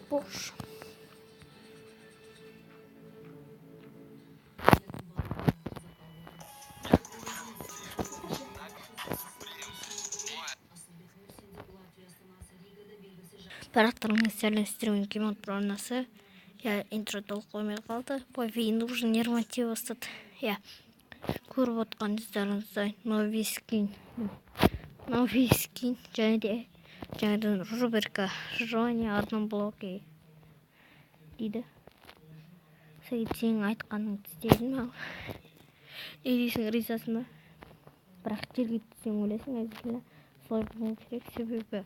Бош. Барлықтарыңызға сәлем, Геймон Про арнасы. Я интро толық қоймай қалды. Бой нужен норматив бастады. Я көріп отқаныңыздарыңыздай новый скин. Новый скин және де жаңадан рубрика желание одном блоке дейді. Сенің айтқаныңды істедім ал. Не дейсің, ризасың ба? Бірақ жерге түссең өлесің, обязательно солай болу керек, себебі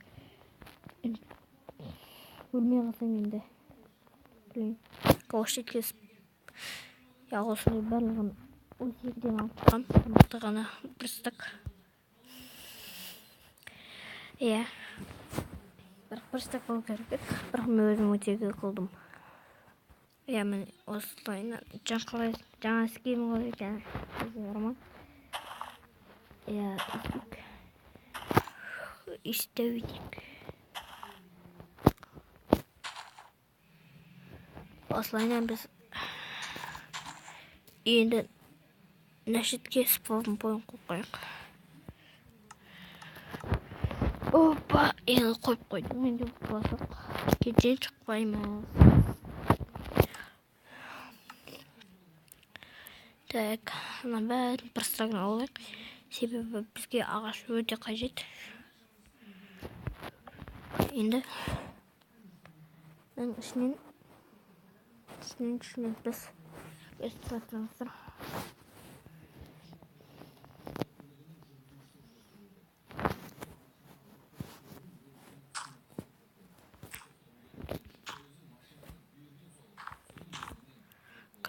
өлмей қалсаң енді білмеймін. Осы кесіп, я осындай барлығын осы жерден алып шыққам, тамақты ғана бір стак. Иә, бірақ бір стак болу керек еді, бірақ мен өзім өтеге қылдым. Иә, мен осылай қалай жаңа скин ғой екен, бар ма? Иә, істеу етейік. Осылайынан біз енді нәшетке спавн поинт қойып қояйық. Опа, енді қойып қойдым. Енді басақ кеден шықпаймыз. Так, мына бәрін бір стагын алайық. Себебі бізге ағаш өте қажет. Енді мынаның ішінен біз өстіп.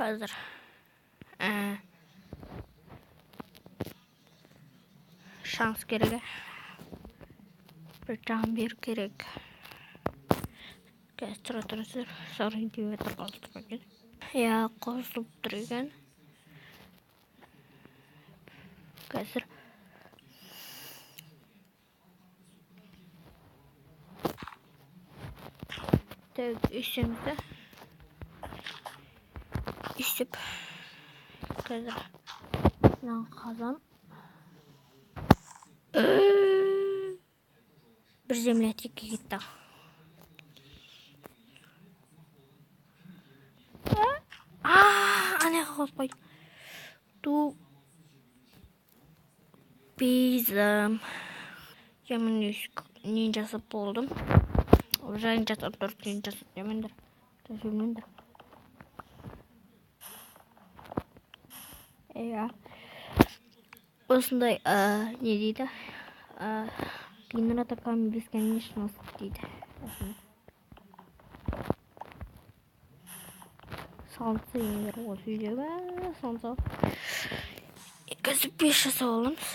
Қазір шанс керек, бір жан беру керек. Қазір тұра тұрыңыздар, сары деп қалып тұр екен. Иә, қосылып тұр екен. Қазір так өйстеміз да, өйстіп қазір мына қазан бір земля текке кетті. Ана жаққа қойып қойдым. Тупизм. Я мен не жасап болдым. Уже жасап тұр, не жасап демеңдер. Жасамаңдар. Иә. Осындай не дейді? Генератор камень бесконечность дейді. Солнце егер осы үйде ме? Солнце. Қазір 5 жасап аламыз.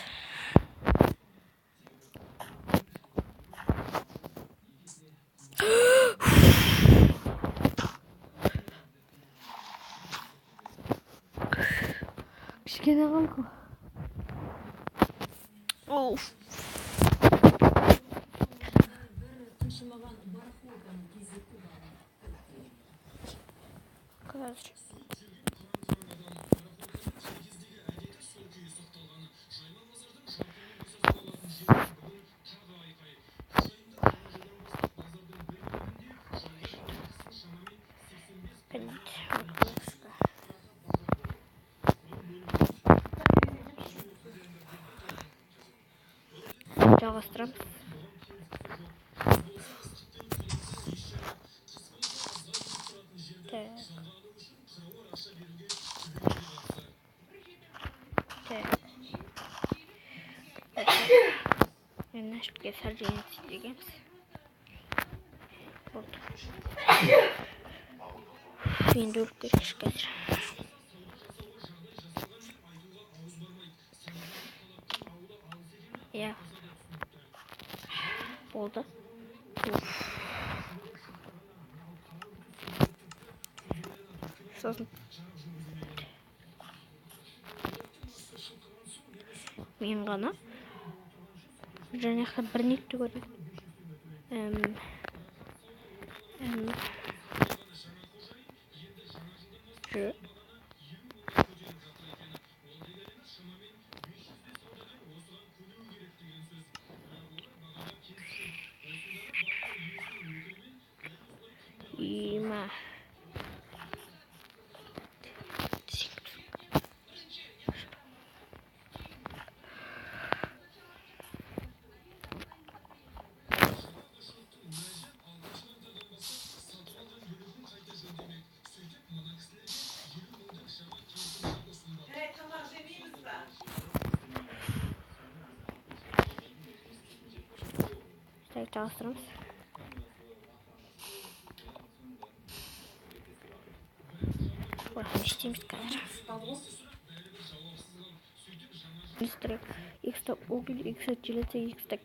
Кішкене қалды. Оф. Қазір. Жалғастырамыз. Так. Так. Мен мына сәл дегенбіз. Болды. Енді өліп кеткіш қазір. Иә. Болды. Сосын мен ғана және жақта бір нүкте көрдім. Ема. Так, жалғастырамыз. Ой, не істейміз қазір? Икста уголь, икста железо, икста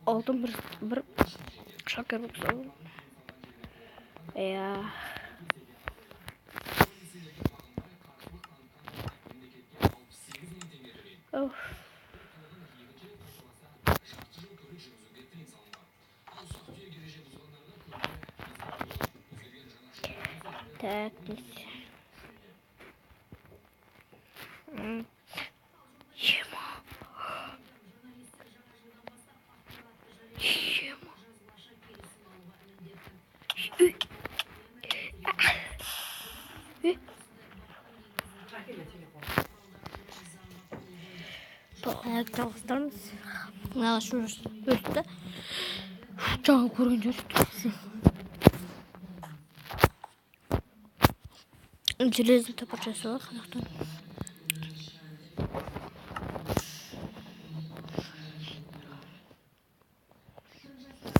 алтын, бір шалкер бокс алдым. Иә. Оф. Так, Ема. Ема. Так, жалғастырамыз. Мына өсті. Жаңа көрген жер. Железный топор жасалады қазақтан.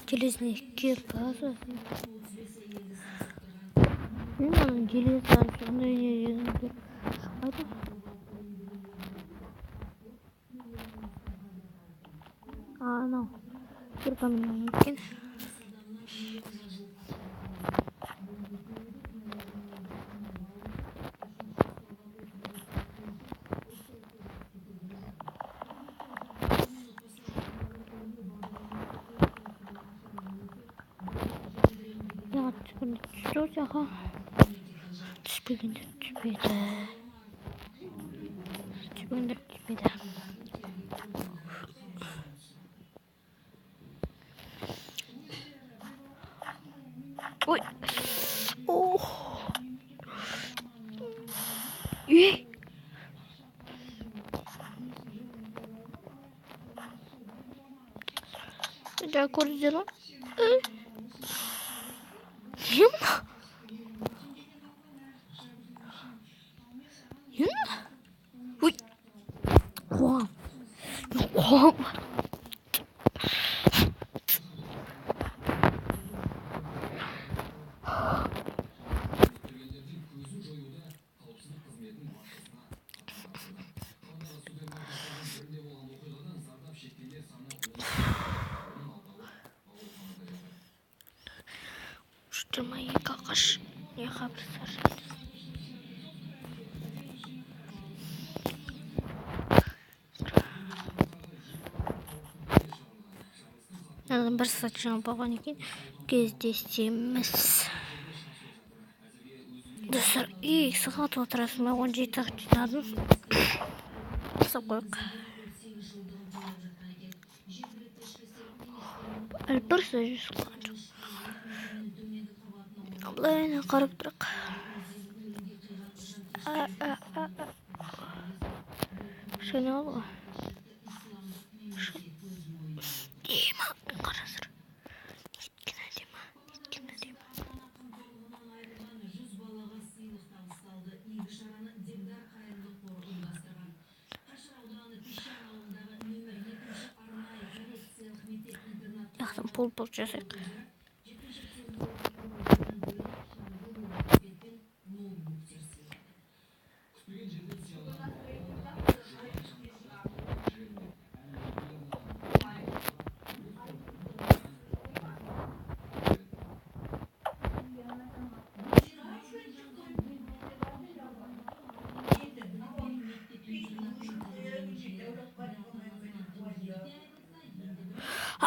Железный кирка. Мен оның железный сондай не дегенде шықпайды. Анау киркамен екен. Түсті жаққа. Түспегендер түспеді. Түспегендер түспеді. Ой. Ох. Ей. Жаңа көрдіңдер ма? Ема. Ема. Ой. Қуам. Қуам. 22 ағаш. Не хабарсар. Мынадан бір сағат жаңа болған екен. Кездесеміз. Достар, 2 сағат отырасың ба? 17 ағаш жинадым. Жасап қояйық. Әлі бір сағат жасап жоқ. Былай қарап тұрық. Шайнап алды ғой. Ема, қарасыр. Неткен әдемі, неткен әдемі. Яқтан пол-пол жасайық.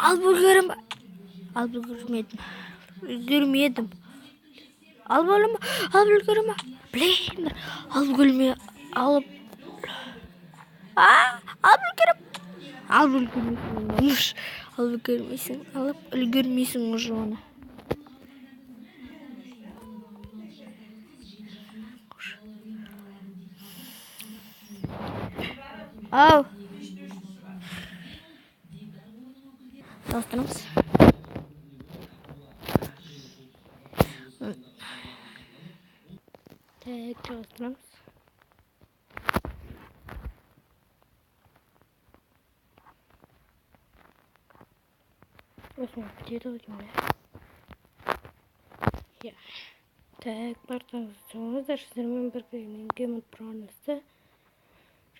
Алып үлгерем ба? Алып үлгермедім. Үлгермедім. Алып өлем ба? Алып үлгерем ба? Блин, алып үлгерме, алып. Алып үлгерем. Алып үлгермейсің. Алып үлгермейсің. Алып үлгермейсің уже оны. Ау. Жалғастырамыз. Так, жалғастырамыз. Осымен бітеді ғой деймін. Иә. Так, барлықтарыңызға сау, сіздермен бірге мен, Геймер Про арнасы.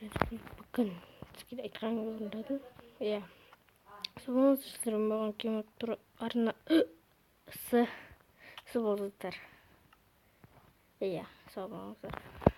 Бүгін сізге айтқанымды орындадым. Иә. Сау болыңыздар, сіздермен болған Геймер Про арнасы. Сау болыңыздар. Иә, сау болыңыздар.